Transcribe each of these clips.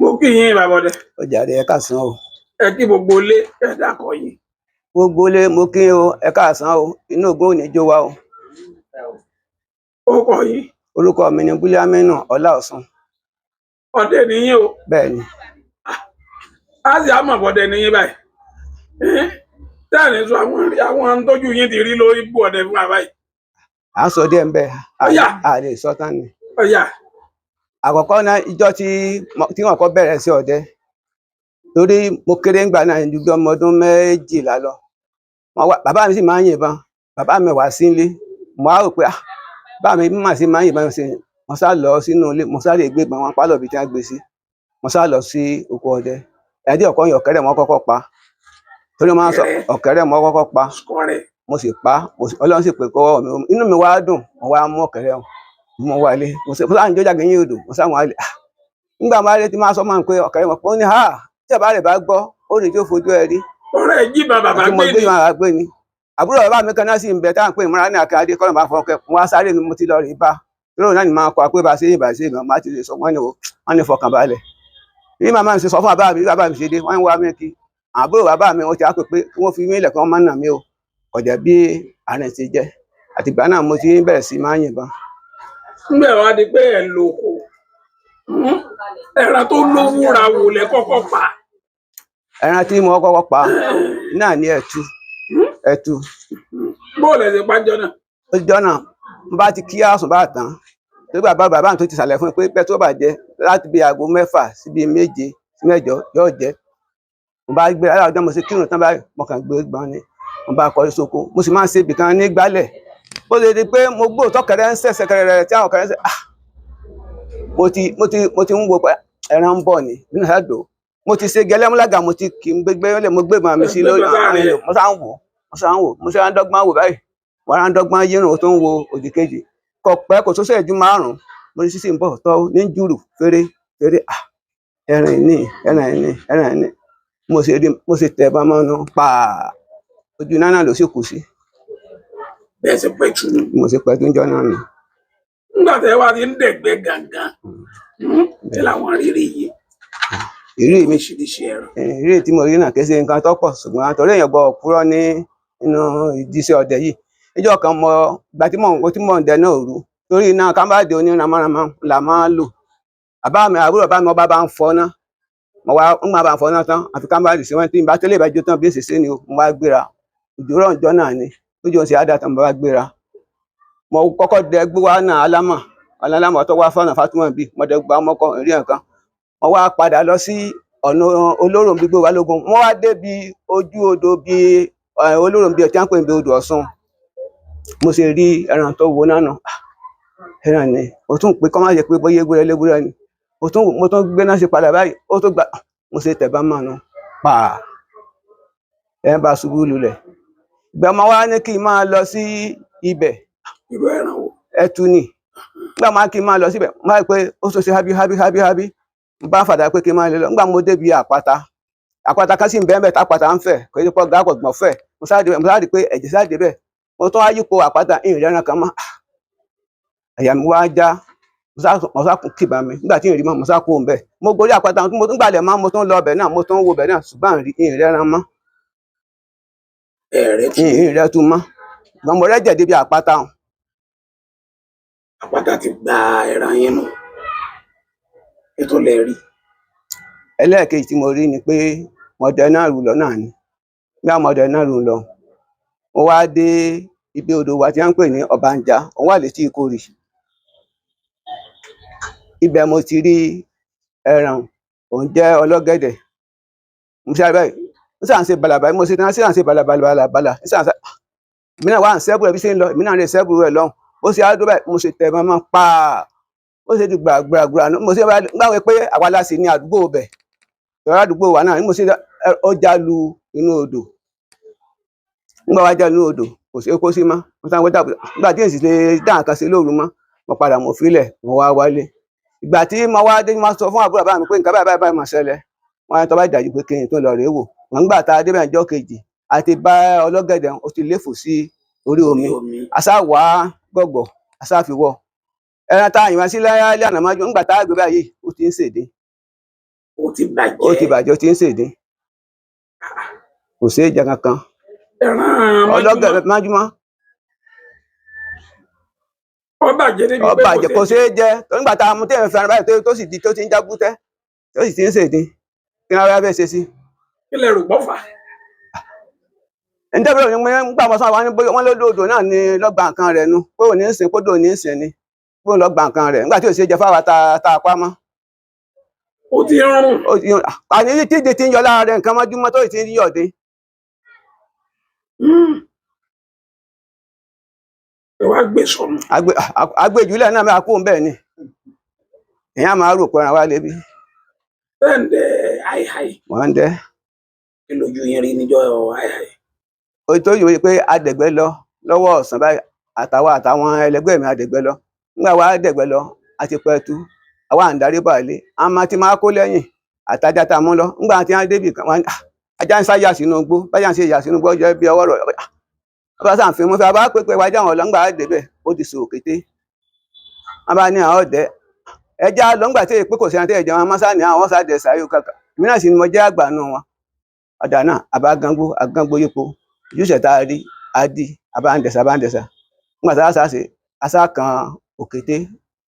Mo kí yín, bàbá ọdẹ. Ó jàre, ẹ káàsán o. Ẹ kí gbogbo ilé, ẹ dákọ yín. Gbogbo ilé, mo kí o, ẹ káàsán o. Inú ògùn ò ní jó wa o. Ó kọ yín? Orúkọ mi ni Búlíámínù Ọláọ̀sùn. Ọdẹ nìyín o? Bẹ́ẹ̀ ni. Á sì á mọ̀ bọ́dẹ nìyín báyìí. Tẹ́ẹ̀ni sọ àwọn àwọn tójú yín ti rí lórí bú ọdẹ fún wa báyìí. À ń sọ díẹ̀ ń bẹ. Ọ̀yá. A lè sọ tán ni. Ọ̀yà. Àkọ́kọ́ náà, ìjọ tí wọ́n kọ́ bẹ̀rẹ̀ sí ọdẹ, torí mo kéré ńgbà náà ju bí ọmọ ọdún 12 lọ. Bàbá mi sì máa ń yìnbọn. Bàbá mi wá sí ilé, mo á rò pé, ah, bàbá mi mà sí máa ń yìnbọn sí. Mo sá lọ sínú ilé, mo sáré gbé ìbọn wọn pálọ̀ bíi tí wọ́n gbé sí. Mo sá lọ sí oko ọdẹ. Ẹni tí ọkọ yẹn, ọ̀kẹ́rẹ́ wọn kọ́kọ́ pa, torí wọ́n máa ń sọ Ọ̀kẹ́rẹ́. Ọ̀kẹ́rẹ́ wọn kọ́kọ́ pa. Kọrẹ. Mo sì pa á, Ọlọ́run sì pè kọ́wọ́ mi. Inú mi wá dùn, mo wá mú ọ̀kẹ́rẹ́ wọn, mo wá ilé, mo sá ń jójà gẹ́yìn odò, mo sá wọn ilé. Ah, nígbà máa rí tí máa sọ máa ń pe ọ̀kẹ́rẹ́ wọn, ó ní ha tí bàbá rẹ̀ bá gbọ́, ó ní tí ó fojú ẹ rí. Ọ̀rẹ́ jíba bàbá Àti mo gbé gbé ni. wọn àgbé ni. Àbúrò bàbá mi kan náà sì ń bẹ táwọn pè múra ní Akíndé kọ́nà bá fọ ọkẹ wọn, sáré ni mo ti lọ rí bá lórí náà ni máa kọ pé bá a ṣe yìnbọn ṣe yìnbọn máa ti lè sọ wọn ni o. Wọn ní fọkàn balẹ̀. Bí màmá mi ṣe sọ fún bàbá mi, bí bàbá mi ṣe dé, wọn ń wá mi kí àbúrò bàbá mi, wọn ti á pè pé kí wọ́n fi mí lẹ̀, kí wọ́n má nà mí o. Kọjá bí àárín ti jẹ́. Àtìgbà náà mo ti ń bẹ̀rẹ̀ sí máa yìnbọn. Ńgbà wá di pé ẹ lo oko, ẹran tó lówó ra wò lẹ kọ́kọ́ pa? Ẹran tí mo kọ́kọ́ pa náà ní ẹtu ẹtu. Bóòlù ẹ ṣe pàjọ náà? Ó jọ náà, mo bá ti kí àsùn bá tán, torí bàbá bàbá mi tó ti sàlẹ̀ fún mi pé pẹ́ tó bá jẹ láti bí aago 6 sí bí 7 sí 8 yóò jẹ. Mo bá gbé aláwọ̀ ọjọ́, mo ṣe kírun tán báyìí, mo kàn gbé gbọ́n ni, mo bá kọrí sóko. Mo sì máa ń ṣe ibìkan ní gbálẹ̀. Bó ṣe di pé mo gbọ́ tọkẹrẹ ń sẹ̀sẹ̀ kẹrẹrẹ tí àwọn kẹrẹ ń sẹ̀, ah, mo ti ń wo pé ẹran ń bọ̀ ni nínú àdó. Mo ti ṣe gẹlẹ́múlágà, mo ti kì í gbégbé lẹ̀, mo gbé màmí sí lórí. Mo sá ń wò, mo sá ń wò, mo sá ń dọ́gbọ́n wò báyìí, wọ́n á ń dọ́gbọ́n yírùn, ó tó ń wo òdì kejì. Kò pẹ́, kò tó ṣẹ́jú 5, mo ní sísè ń bọ̀ tọ́ ní jùrù fèrè fèrè. Ah, ẹran ìní, ẹran ìní, ẹran ìní. Mo ṣe rí, mo ṣe tẹ̀ bá mọ́nú pàà, ojú náà ló sì kù sí. Bẹ́ẹ̀ ṣe pẹ́ tù nù. Mo ṣe pẹ́ tó ń jọ náà nù. Ńgbà tẹ wá ti ń dẹ̀gbẹ́ gangan tí làwọn rírí yìí? Ìrírí mi, Oríṣiríṣi ẹran. Ìrírí tí mo rí náà kì í ṣe nǹkan tó pọ̀, ṣùgbọ́n torí èèyàn gbọ́ purọ́ ní inú ìdíṣẹ́ ọdẹ yìí. Níjọ́ kan, mo gbà tí mò ń dẹ náà òru, torí iná kámbáàdì oníramọ́ramọ́ là máa ń lò. Bàbá mi, àbúrò bàbá mi, ọba bá ń fọ náà, mo wá ń máa bá ń fọ náà tán, àfi kámbáàdì sí wọn tí n bá tẹ́lẹ̀ bá jó tán bí èsì sí ni o. Mo wá gbéra, òjò rọ̀ ǹjọ́ náà ni, lójú oṣù àdá tán, mo bá gbéra, mo kọ́kọ́ dẹ gbé wá náà alámọ̀ alámọ̀ tó wá fọ́nà Fátúmọ̀ bí mo dẹ gba ọmọkọ ìrí nǹkan. Mo wá padà lọ sí ọ̀nà Olóròǹbí gbé wa lógun. Wọ́n wá débi ojú odò bí Olóròǹbí ọtí à ń pè ní odò Ọ̀ṣun. Mo sì rí ẹran tó wo náà nù. Ah, ẹran ni mo tún pé kọ́ má ṣe pé bóyá ewúrẹ́ léwúrẹ́ ni. Mo tún gbé náà sí padà báyìí, ó tó gbà. Mo ṣe tẹ̀bá mọ́ nu pàà, ẹ̀ ń bá ṣubú lulẹ̀. Ìgbà mo wá ní kí n máa lọ sí ibẹ̀. Irú ẹran wo? Ẹtu ni. Nígbà máa kí n máa lọ síbẹ̀, máa rí pé ó tún ṣe hábí hábí hábí hábí. N bá fàdà pé kí n máa lè lọ. Nígbà mo débi àpáta, àpáta kan sì ń bẹ́ẹ̀ bẹ́ẹ̀ tápáta ń fẹ̀, kò ní pọ́ gá pọ̀ gbọ̀n fẹ̀. Mo sáré débẹ̀, mo sáré rí pé ẹ̀jẹ̀ sáré débẹ̀. Mo tún wá yípo àpáta, ìrìn ẹran kan mọ́. Àyà mi wá já, mo sá kún kìbà mi. Nígbà tí ìrìn mọ́, mo sá kó ń bẹ̀. Mo gorí àpáta, mo tún gbàlẹ̀ mọ́, mo tún lọ ọbẹ̀ náà, mo tún wo bẹ̀ náà, ṣùgbọ́n ìrìn ẹran mọ́. Ẹ̀rẹ́ tù. Ìrìn rẹ̀ tún mọ́, ṣùgbọ́n mo rẹ́jẹ̀ débi àpáta ọ̀hún. Àpáta ti gba ẹran yín nù, ètò lẹ rí? Ẹlẹ́ẹ̀kejì tí mo rí ni pé mo dẹ náà rù lọ náà ni. Nígbà mo dẹ náà rù lọ, mo wá dé ibi odò wa tí wọ́n ń pè ní Ọbànjà, òun wà létí Ìkórì. Ibẹ̀ mo ti rí ẹran, òun jẹ́ ọlọ́gẹ̀dẹ̀. Mo ṣe báyìí, ó sà ń ṣe bàlàbà, mo ṣe tán sí à ń ṣe bàlàbàlà bàlà, ó sà ń ṣe. Èmi náà wà ń sẹ́bù rẹ̀ bí ṣe ń lọ, èmi náà lè sẹ́bù rẹ̀ lọ́hùn. Ó ṣe á dó báyìí, mo ṣe tẹ̀ mọ́ pàà, ó ṣe di gbàgbàgbà. Mo ṣe bá gbàgbé pé àwa la sì ní àdúgbò bẹ̀, ìrọ̀ àdúgbò wa náà. Mo ṣe ó já lu inú odò. Nígbà wá já lu inú odò, kò sí kó sí mọ́. Mo sá wọ́n dàbí nígbà tí èsì lè dá nǹkan sí lóru mọ́, mo padà, mo filẹ̀, mo wá wálé. Ìgbà tí mo wá dé, mo sọ fún àbúrò bàbá mi pé nǹkan báyìí báyìí báyìí mà ṣẹlẹ̀. Wọ́n á tó bá dájú pé kí n tó lọ rèé wò wọ́n. Nígbà tá a débẹ̀ ọjọ́ kejì, a ti bá ọlọ́gẹ̀dẹ̀, ó ti léfò sí orí omi. Omi. Àṣà wà gọ̀gọ̀, àṣà fi wọ̀ ẹran tá a yìnbọn sí lálẹ́ àná mọ́jú. Nígbà tá a gbé báyìí, ó ti ń ṣèdè. Ó ti bàjẹ́. Ó ti bàjẹ́, ó ti ń ṣèdín, kò ṣeé jẹ kankan. Ẹran ọlọ́gẹ̀rẹ̀ mọ́júmọ́. Májúmọ́. Ó bàjẹ́ débi Ó pé bàjẹ́, kò ṣeé jẹ, tó nígbà tá a mú téèyàn fẹ́ràn báyìí tó sì di tó ti ń jábútẹ́, tó sì ti ń ṣèdín, kí ni wọ́n fẹ́ ṣe sí? Kí lẹ rò gbọ́ fà? Ǹjẹ́ ni wọ́n gbà mọ́ sọ́wọ́n ní bóyá wọ́n lódò náà ni lọ́gbà nǹkan rẹ̀ nu, pé òní ń sìn kódò ní ń sìn ni pé òun lọ́gbà nǹkan rẹ̀ nígbà tí ò ṣeé jẹ fáwa tá a pa mọ́. Ó ti ń rùn. Àní tíde ti ń yọ lára rẹ̀ nǹkan mọ́júmọ́ tó sì ti ń yọ̀dé. Ẹ wá gbé sọnù. Agbèjúlẹ̀ náà máa kó ń bẹ́ẹ̀ ni èèyàn máa rò pé ẹran wa lébi. Bẹ́ẹ̀ àìhàì. Wọ́n ń dẹ́. Kí lójú yín rí níjọ́ àìhàì? Ó tó yòó pé adẹ̀gbẹ́ lọ lọ́wọ́ ọ̀sán báyìí, àtàwọn àtàwọn ẹlẹgbẹ́ mi adẹ̀gbẹ́ lọ. Nígbà wa adẹ̀gbẹ́ lọ àti pẹ̀tù, àwa à ń darí bọ̀ àlé, àmọ́ tí máa kó lẹ́yìn àtajà tá a mú lọ. Nígbà tí wọ́n débì kan, wọ́n ní, ajá ń sá yà sínú igbó, báyà ń ṣe yà sínú igbó ọjọ́ bí ọwọ́ rọ̀. Wọ́n bá sàn fi mú fẹ́ bá pépé wájú àwọn ọlọ́ngbà débẹ̀, ó ti sọ òkété. Wọ́n bá ní àwọn ọ̀dẹ́ ẹja lọ ńgbà tí èyí pé kò sí ẹran tí ẹ̀jẹ̀ wọn mọ́sá ní àwọn sáà sáré kankan. Èmi náà sì ni mo jẹ́ àgbà nù wọn. Ọ̀dà náà àbá gangbo àgangbo yípo ojúṣe tá a rí a di àbá ń dẹ̀sà àbá ń dẹ̀sà. Nígbà tá a sá ṣe asá kan òkété,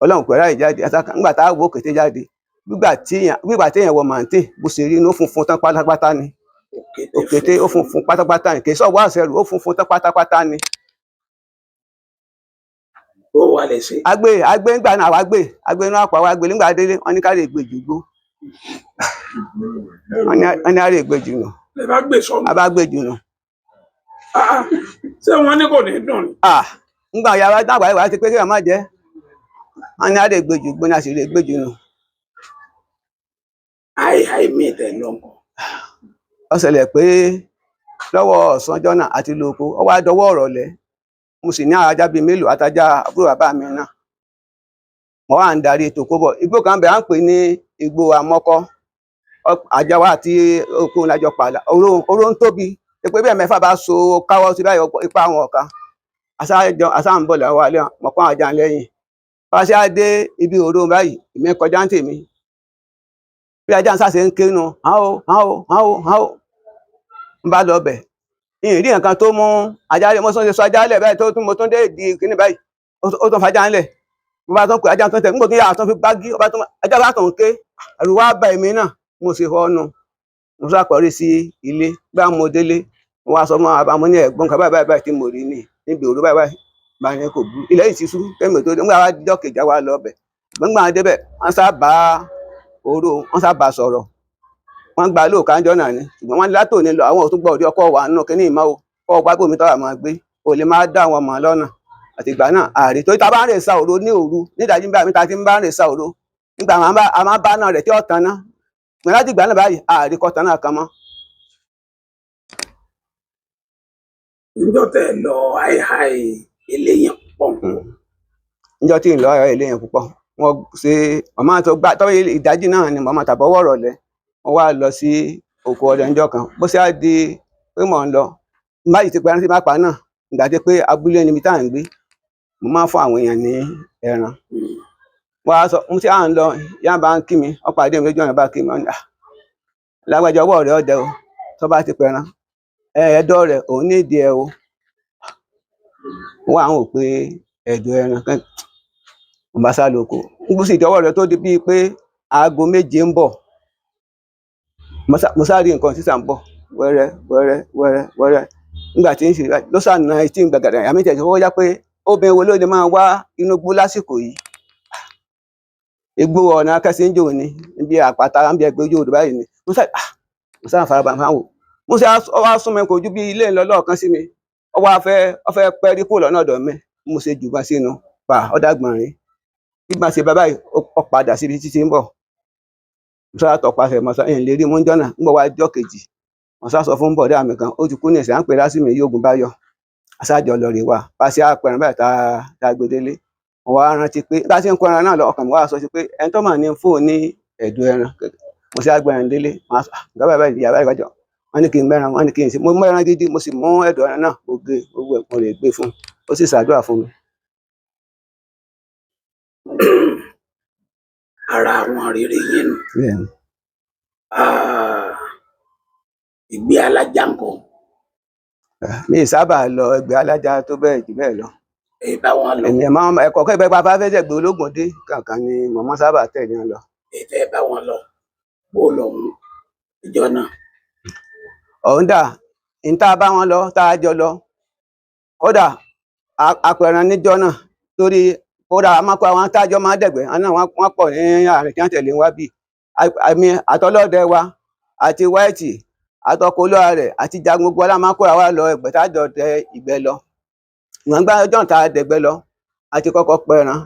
ọlọ́run pẹ̀lú àyè jáde asá kan. Nígbà tá a wo òkété jáde, gbígbà tí èèyàn wọ màǹtè bó ṣe rí inú funfun tán pátápátá ni. Òkété ó funfun pátápátá ni, kì í sọ̀wọ́ àṣẹrù, ó funfun tán pátápátá ni. Ó wà lè ṣe. Agbé agbé ńgbà náà àwa gbé agbé inú àpò àwa gbé. Nígbà délé wọn ní ká lè gbé jù gbó, wọn ní á lè gbé jù nù. Lè bá gbé sọnù. A bá gbé jù nù. Ṣé wọn ní kò ní dùn ni? Ńgbà yàrá dàgbà ìwà ti pé kí wọn má jẹ, wọn ní á lè gbé jù gbó ní a sì lè gbé jù nù. Àìhàì mi tẹ lọkọ. Ó ṣẹlẹ̀ pé lọ́wọ́ ọ̀sán ọjọ́ náà àti lóko, ó wá dọwọ́ ọ̀rọ̀lẹ́, mo sì ní àwọn ajá bíi mélòó àtajá àbúrò bàbá mi náà. Mo wá ń darí ètò kó bọ̀ igbó kan bẹ̀ à ń pè ní igbó àmọ́kọ́. Ajá wa àti oko lájọ pààlà, oró ń tóbi pé bí ẹ̀mẹ́fà bá so káwọ́ sí báyìí ipa àwọn ọ̀ka. Àṣà ń bọ̀ lọ́wọ́ alẹ́ mọ̀ kó àwọn ajá lẹ́yìn. Bá a ṣe á dé ibi òru báyìí, èmi kọjá ń tèmi. Bí ajá ń sáṣe ń kénu, hàn ó hàn ó hàn ó hàn ó, ń bá lọ bẹ̀. Ìrìn nǹkan tó mú ajá lẹ̀, mo tún ṣe sọ ajá lẹ̀ báyìí tó tún mo tún dé ìdí kíní báyìí, ó tún fajá ńlẹ̀. Mo bá tún pè ajá tó ń tẹ̀, nígbà tó yà tún fi gbági, ó bá tún ajá bá tún ké, ẹ̀rù wá bá èmi náà, mo sì họnu. Mo sá kọrí sí ilé, gbá mo délé, mo wá sọ fún bàbá mo ní ẹ̀gbọ́n kan báyìí báyìí báyìí tí mo rí ní níbi òru báyìí báyìí, bá ní kò burú. Ilẹ̀ yìí ti sú, kẹ́mi tó dé, nígbà wá dijọ́ kejì wá lọ bẹ̀. Gbọ́ngbà débẹ̀, wọ́n sá bá oró, wọ́n sá bá sọ̀rọ̀. Wọ́n gba lóòka ńjọ́ náà ni, ṣùgbọ́n wọ́n látòní lọ àwọn ò tún gbọ́ òdi ọkọ wà nínú kínní ìmọ̀ o, kọ́ ọ gbágbó mi tọ́ra máa gbé, o lè máa dá àwọn ọmọ lọ́nà. Àtìgbà náà ààrẹ torí ta bá ń rè sa òru ní òru nídàájí bá mi ta ti ń bá ń rè sa òru nígbà a máa bá náà rẹ̀ tí ó tan ná. Ṣùgbọ́n láti ìgbà náà báyìí ààrẹ kọ́ tan náà kan mọ́. Níjọ́ tẹ lọ àìhàì eléyàn pọ̀. Níjọ́ tí ń lọ àìhàì eléyàn púpọ̀, wọ́n ṣe màmá tó gbá tọ́ ìdájí náà ni màmá tàbọ̀wọ̀ rọ̀lẹ́. Wọ́n wá lọ sí oko ọdẹ níjọ́ kan, bó ṣe á di pé mò ń lọ báyìí ti pẹran tí má pa náà, ìgbà tí pé abúlé níbi tá à ń gbé, mo máa ń fún àwọn èèyàn ní ẹran. Wọ́n á sọ mo ti à ń lọ, ìyá bá ń kí mi, wọ́n pàdé mi lójú ọ̀nà bá kí mi, wọ́n ní lágbájá ọwọ́ rẹ̀ ọdẹ o, tó bá ti pẹran ẹ̀ẹ́dọ́ rẹ̀ òun ní ìdí ẹ o. Wọ́n á wò pé ẹ̀dọ̀ ẹran kan mo bá sá lóko. N kò sì dọwọ́ rẹ̀ tó di bíi pé aago 7 ń bọ̀. Mo sá rí nǹkan sísà ń bọ̀ wẹ́rẹ́ wẹ́rẹ́ wẹ́rẹ́ wẹ́rẹ́. Nígbà tí ń ṣe ló sá na etí ń gbàgàdà, àmì ìtẹ̀sí ó yá pé obìnrin wo ló lè máa wá inú igbó lásìkò yìí. Igbó ọ̀nà Akẹ́síńjò ni, níbi àpáta níbi ẹgbẹ́ ojú odò báyìí ni. Mo sá farabalẹ̀ máa wò. Mo sá wá sún mi kò ju bí ilé ńlọ lọ́ọ̀kan sí mi. Ó wá fẹ́ pẹ́ rí kúrò lọ́nà ọ̀dọ̀ mi. Mo ṣe jù bá sínú pa ọ̀dàgbọ̀n rí. Bí bá ṣe bàbá yìí, ó padà síbi títí ń bọ̀. Mo sá tọpasẹ̀, mo sá ń lè rí mú jọ́nà, ń bọ̀ wá jọ́ kejì. Mo sá sọ fún bọ̀dá mi kan, ó ti kú ní ìsìn, à ń pè lásìmí yóògùn bá yọ. Aṣáájọ lọ rè wá, bá ṣe apẹ̀rẹ̀ báyìí tá a gbé délé. Mo wá rántí pé bá ṣe ń kó ẹran náà lọ, ọkàn mi wá sọ sí pé ẹni tó mà ní fóònù ní ẹ̀dùn ẹran. Mo ṣe agbẹ̀rẹ̀ délé, màá sọ, nǹkan báyìí báyìí, ìyá báyìí wájọ. Wọ́n ní kí n mẹ́ran, wọ́n ní kí n ṣe. Mo mú ẹran gidi, mo sì mú ẹ̀dùn ẹran náà, mo gé, gbogbo ẹ̀, mo lè gbé fún un. Ó sì ṣàdúrà fún mi. Ara àwọn rere yẹn nù. Bẹ́ẹ̀ni. Ìgbé alájà ńkọ́? Mi ì sábà lọ ẹgbẹ́ alájà tó bẹ́ẹ̀ jù bẹ́ẹ̀ lọ. Èyí bá wọn lọ. Èmi máa ń ẹ̀kọ́ kọ́ ìbẹ́ bá fẹ́ jẹ̀gbẹ́ ológun dé kankan ni mọ̀mọ́ sábà tẹ̀lé wọn lọ. Èyí tẹ́ bá wọn lọ, bó lọ́hùn ìjọ náà? Ọ̀hún dà ń tá a bá wọn lọ tá a jọ lọ, kódà apẹran níjọ́ náà, torí kódà a máa kó àwọn tájọ máa dẹ̀gbẹ́ àwọn náà, wọ́n pọ̀ ní àárín tí wọ́n tẹ̀lé wá bí àmì àtọlọ́dẹ wa àti wáìtì àtọkọ olóra rẹ̀ àti jagun, gbogbo wa la máa kóra wa lọ ẹgbẹ́ tájọ dẹ ìgbẹ́ lọ. Ìwọ̀n gbá ọjọ́ tá a dẹ̀gbẹ́ lọ, àti kọ́kọ́ pẹran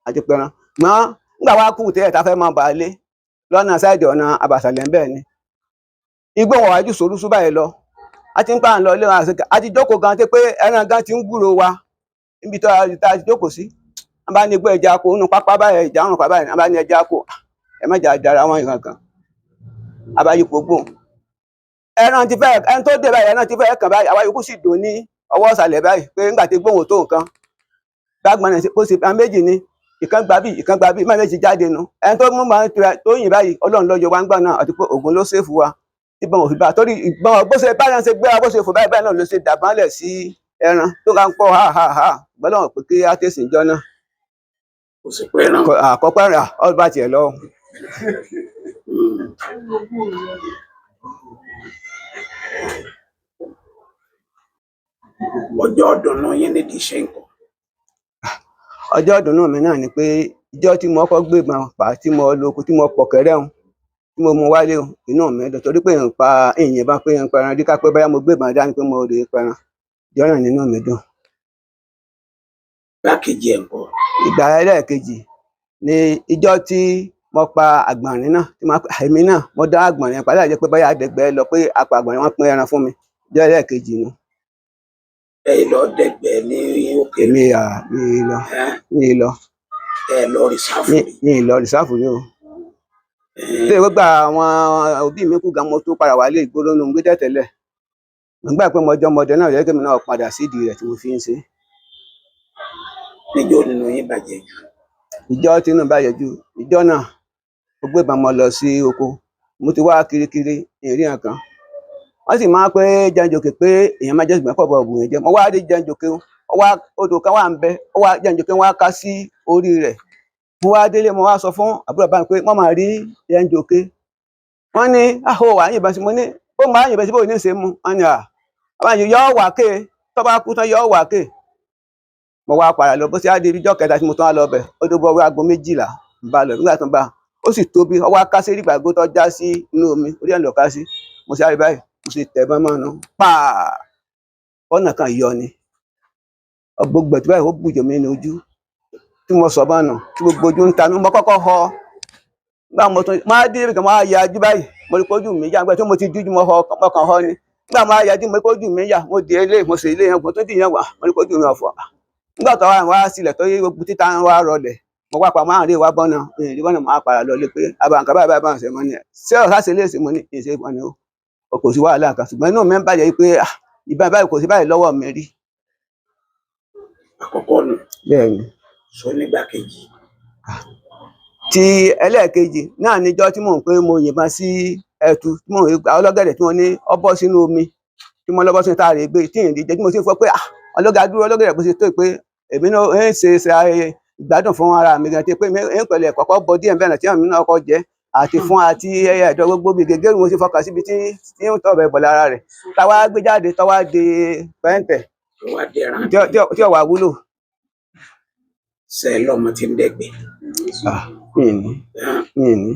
àti pẹran mọ́ nígbà wá kú tẹ́lẹ̀ tá a fẹ́ máa bà á lé lọ́nà sáìdì ọ̀nà àbàṣàlẹ̀ ńbẹ̀ ni igbó wọn wájú sòrúsú báyìí lọ. A ti ń pa à ń lọ ilé wa, a ti jókòó gan tẹ́ pé ẹran gan ti ń gbúrò wa níbi tó a ti jókòó sí. Wọn bá ní igbó ẹja kó nínú pápá báyìí, ẹja ọrùn pápá báyìí. Wọn bá ní ẹja kó, ẹ má jà dára wọn nǹkan kan abayípo gbóhùn ẹran ti fẹ́ ẹni tó dé báyìí, ẹran ti fẹ́ kàn báyìí. Àwa yòókù sì dùn ní ọwọ́ ìsàlẹ̀ báyìí pé nígbà tí gbóhùn tó nǹkan gbàgbọ́n náà bó ṣe àwọn méjì ni, ìkan gba bí, ìkan gba bí, má méjì jáde nu. Ẹni tó mú máa ń tura tó yìn báyìí, Ọlọ́run lọ́jọ́ wa ń gbà náà, àti pé Ògún ló ṣèfù wa tí bọ́n òfin bá, torí ìgbọ́n bó ṣe báyọ̀ ṣe gbéra bó ṣe fò báyìí, báyìí náà ló ṣe dàbálẹ̀ sí ẹran tó ká ń pọ̀ ha ha ha. Gbọ́dọ̀ pé kí á tẹ̀sí ìjọ náà. Kò sí pẹran. Àkọ́kọ́ rẹ̀ ọ bá tiẹ̀ lọ. Ọjọ́ ọdùnnú yín nídìí iṣẹ́ nǹkan? Ọjọ́ ìdùnnú mi náà ni pé ìjọ tí mo kọ́ gbébọn pa, tí mo lo oko, tí mo pọ̀ kẹ́rẹ́ hùn, tí mo mú wálé hùn, inú mi dùn torí pé n pa ìyìnbọn pé n pẹran rí, ká pé báyà mo gbébọn dání pé mo rèé pẹran, ìjọ náà nínú mi dùn. Bákejì ẹ̀ ńkọ́? Ìgbà ẹlẹ́ẹ̀kejì ni ìjọ tí mo pa àgbọ̀nrín náà, tí mo èmi náà mo dá àgbọ̀nrín pa láì jẹ́ pé báyà àdẹ̀gbẹ́ lọ pé apá àgbọ̀nrín, wọ́n pín ẹran fún mi. Ìjọ ẹlẹ́ẹ̀kejì nu. Ẹ lọ dẹ̀gbẹ́ ní òkè? Èmi à mi lọ. Ẹ́? Mi lọ. Ẹ lọ rìsáàfù mi rí? Mi lọ rìsáàfù rí o. Ṣé gbogbo àwọn òbí mi kú gan, mo tó padà wálé ìgboro nù gbé tẹ́tẹ́lẹ̀ nígbà pé mo jọ ọmọdé náà yẹ kí èmi náà padà sídìí rẹ̀ tí mo fi ń ṣe. Níjọ́ nínú yín bàjẹ́ jù? Ìjọ tínú bàjẹ́ jù, ìjọ náà mo gbé ìbọn, mo lọ sí oko, mo ti wá kirikiri ìrìn kan, wọ́n sì máa ń pé jẹunjòkè pé èèyàn máa jẹ́ ìgbà pọ̀ bọ̀ bù yẹn jẹ́. Mo wá dé jẹunjòkè, ó wá odò kan wà ń bẹ, ó wá jẹunjòkè, wá ká sí orí rẹ̀. Mo wá délé, mo wá sọ fún àbúrò bàbá mi pé wọ́n máa rí jẹunjòkè. Wọ́n ní àhó wà yìnbọn sí. Mo ní ó máa yìnbọn sí bó ní ṣe mú. Wọ́n ní à àwọn yìí yọ wà ké tó bá kú tán yọ wà ké. Mo wá padà lọ bó ṣe á di ijọ́ kẹta tí mo tún wá lọ bẹ̀, ó tó bọ́ aago 12 ń bá lọ. Nígbà tó ń bá ó sì tóbi, ó wá ká sí ìgbàgbó tó já sí inú omi, orí ẹ̀ lọ ká sí. Mo ṣe àrí báyìí, mo sì tẹ̀ bá máa nu pàà ọ̀nà kan yọ ni gbogbo ẹ̀ tó báyìí, ó bùjọ mi ní ojú tí mo sọ bá nù tí gbogbo ojú ń ta mí. Mo kọ́kọ́ họ nígbà mo tún máa dé ibì kan, mo á ya ajú báyìí, mo rí pé ojú mi yá. Nígbà tí mo ti dújú, mo họ ọkàn họ ni. Nígbà mo á ya ajú, mo rí pé ojú mi yá. Mo di eléyìí, mo sì ilé yẹn, mo tún dì yẹn wá, mo rí pé ojú mi ọ̀fọ̀. Nígbà tó wá wá sílẹ̀ tó yẹ gbogbo títa ń wá rọlẹ̀, mo wá pa máa rí wá bọ́nà ìrìn bọ́nà, máa padà lọ lé pé abàǹkà báyìí báyìí báyìí ṣe mọ́ ni ṣé ọ̀sá ṣe léèṣe. Mo ní ìṣe mọ́ ni o, kò sí wàhálà kan, ṣùgbọ́n inú mi ń bàjẹ́ pé ìbá báyìí kò sí báyìí lọ́wọ́ mi rí. Àkọ́kọ́ nù? Bẹ́ẹ̀ ni. Sọ nígbà kejì. Ti ẹlẹ́ẹ̀kejì náà níjọ́ tí mò ń pé mo yìnbọn sí ẹtu tí mò ń gba ọlọ́gẹ̀dẹ̀ tí wọ́n ní ọ bọ́ sínú omi, tí mo lọ́ bọ́ sínú táàrí gbé tí ìrìn jẹ́, tí mo sì fọ́ pé ọlọ́gà dúró ọlọ́gẹ̀dẹ̀ bó ṣe tó pé èmi náà ń ṣe ṣe ìgbádùn fún ara mi gan, tí pé ń pẹ̀lẹ́ kọ́kọ́ bọ díẹ̀ bẹ́ẹ̀ náà tí àmì náà kọ́ jẹ́ àti fún àti ẹyẹ ẹ̀dọ́ gbogbo bíi gègé. Mo sì fọkàn síbi tí ń tọ̀ bẹ̀ bọ̀ lára rẹ̀ táwa gbé jáde táwa di pẹ́ńtẹ̀ tó wá dẹran tí ó wà wúlò. Ṣe lọmọ tí ń dẹ̀gbẹ́? Mi ní, mi ní.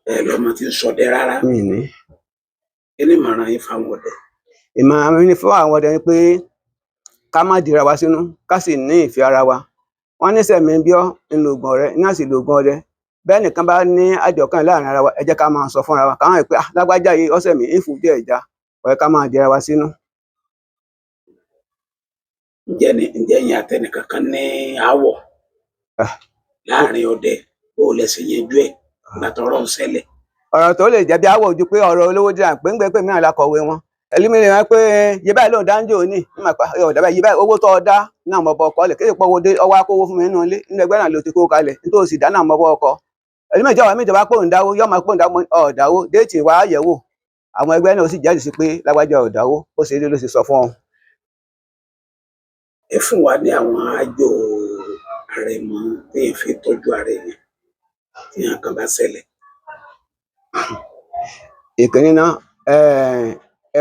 Ẹ lọmọ tí ń ṣọdẹ rárá? Mi ní. Kí ni ìmọ̀ràn yín fáwọn ọdẹ? Ìmọ̀ràn mi ni fún àwọn ọdẹ ni pé ká má dira wa sínú, ká sì ní ìfẹ́ ara wa. Wọ́n ní sẹ̀mí bí ọ́ ń lo oògùn ọ̀rẹ́ iná sì lo oògùn ọdẹ. Bẹ́ẹ̀ nìkan bá ní àjọkàn láàrin ara wa, ẹ jẹ́ ká máa sọ fúnra wa káwọn pé lágbájá yìí ọ̀sẹ̀ mi ń fún díẹ̀ já ọ̀rẹ́, ká máa dira wa sínú. Ǹjẹ́ ẹ̀yin àtẹnìkan kan ní aáwọ̀ láàrin ọdẹ, bó o lẹ ṣe yanjú ẹ̀ ìgbà tọ́rọ̀ ń ṣẹlẹ̀? Ọ̀rọ̀ tó lè jẹ́ bí aáwọ̀ ojú pé ọ̀rọ̀ olówó díà pé ń gbé pé mìíràn la kọ̀wé wọn ẹlẹ́mìíràn wọn pé iye báyìí lóun dáńjò ní ọ̀dà báyìí, iye báyìí owó tó ọ dá náà mọ̀ bọ́ ọkọ lẹ̀ kéde pé owó dé ọwọ́ akówó fún mi nínú ilé nínú ẹgbẹ́ náà ló ti kó kalẹ̀ nítorí òsì dá náà mọ̀ bọ́ ọkọ. Ẹlẹ́mìíràn jọ̀wọ́ mi ìjọba pé òun dáwó yọ́ máa pé òun dáwó ọ̀dáwó déètì wàá yẹ̀wò. Àwọn ẹgbẹ́ náà ó sì jẹ́rìí sí pé lágbájá ò dáwó, bó ṣe rí ló ṣe sọ fún ọ. Ẹ fún wa ní àwọn àjò àrẹ̀mọ téèyàn fi tọ́jú ara èèyàn tí nǹkan bá ṣẹlẹ̀. Ìkíní náà,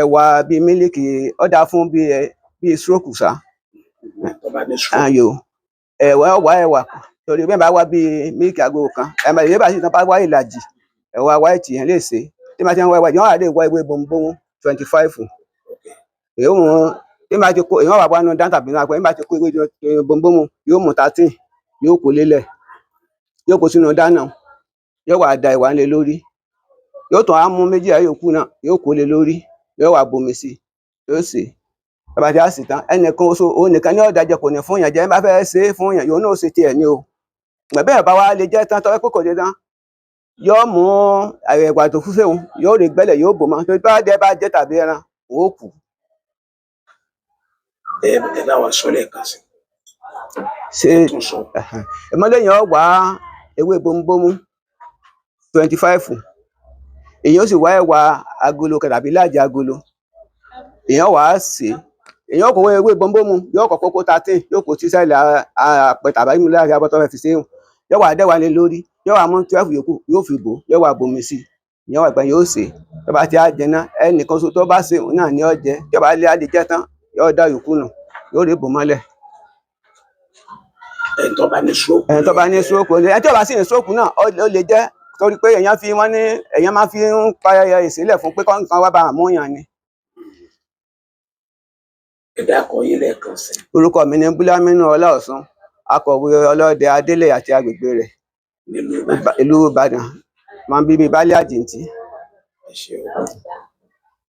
ẹ̀wà bíi mílíkì ó dáa fún bíi stroke ṣá. Tó bá ní stroke. Ayò ẹ̀wà ọ̀wà ẹ̀wà torí bẹ́ẹ̀ bá wá bíi mílíkì aago kan, ẹ̀mọ̀ ìyẹn bá sì tán bá wá ìlàjì ẹ̀wà white yẹn lè ṣe. Tí bá ti ń wá ẹ̀wà, yẹn wà lè wá ewé bomubómú 25. Èyí ó mú tí bá ti kó èyí wà wá nínú dáńtà bí wọn bá ti kó ewé bomubómú yóò mú 13, yóò kó lélẹ̀, yóò kó sínú dáná, yóò wá da ẹ̀wà lé lórí, yóò tún á mú méjì yòókù náà, yóò kó lé lórí, yóò wá bomi sí, yóò sè é. Bàbá tí a sì tán, ẹnìkan oṣù òun nìkan ní ọ̀dà jẹ, kò ní fún yàn jẹ. Ẹ bá fẹ́ ṣe é fún yàn, yóò náà ṣe tiẹ̀ ní o. Ìgbà bẹ́ẹ̀ bá wá lè jẹ́ tán, tọ́wọ́ pé kò lè tán, yóò mú ẹ̀wà tó fún sẹ́wọ̀n, yóò rí gbẹ́lẹ̀, yóò bò mọ́, torí bá jẹ́ bá jẹ́ tàbí ẹran, òun ó kù. Ẹ bá wa sọ lẹ́ẹ̀kan sí. Ṣé tún sọ. Ìmọ̀lẹ́yìn ọ̀ wá ewé bomubómú 25, èyàn ó sì wá ẹ̀wà agolo kan tàbí ìlàjì agolo, èyàn wá sè é. Èyàn kó ewé bomubómú, yóò kọ́kọ́ kó 13, yóò kó sísàlẹ̀ àpẹ tàbí láti abọ́ tó fẹ́ fi ṣe é, yóò wá dẹ́wà lé lórí, yóò wá mú 12 yòókù, yóò fi bò, yóò wá bomi sí i, yóò wá gbà, yóò sè é. Tó bá ti á jiná, ẹnìkan ṣoṣo tó bá sè òun náà ni ó jẹ. Tí ó bá lè á lè jẹ tán, yóò dá yòókù nù, yóò rí bò mọ́lẹ̀. Ẹni tó bá ní stroke. Ẹni tó bá ní stroke, ẹni tó bá sì ní stroke náà ó lè jẹ, torí pé èèyàn fi wọ́n ní èèyàn máa fi ń pa ìsílẹ̀ fún pé kọ́ńtàn wá bá àmúyàn ni. Ẹ dákọ yín lẹ́ẹ̀kan sí. Orúkọ mi ni Búlámínú Ọláọ̀sún, akọ̀wé ọlọ́dẹ Adélẹ̀ àti agbègbè rẹ̀ nílùú Ìbàdàn. Ìlú Ìbàdàn, máa ń bíbí Baálé Àjìǹtì. Ẹ ṣeun.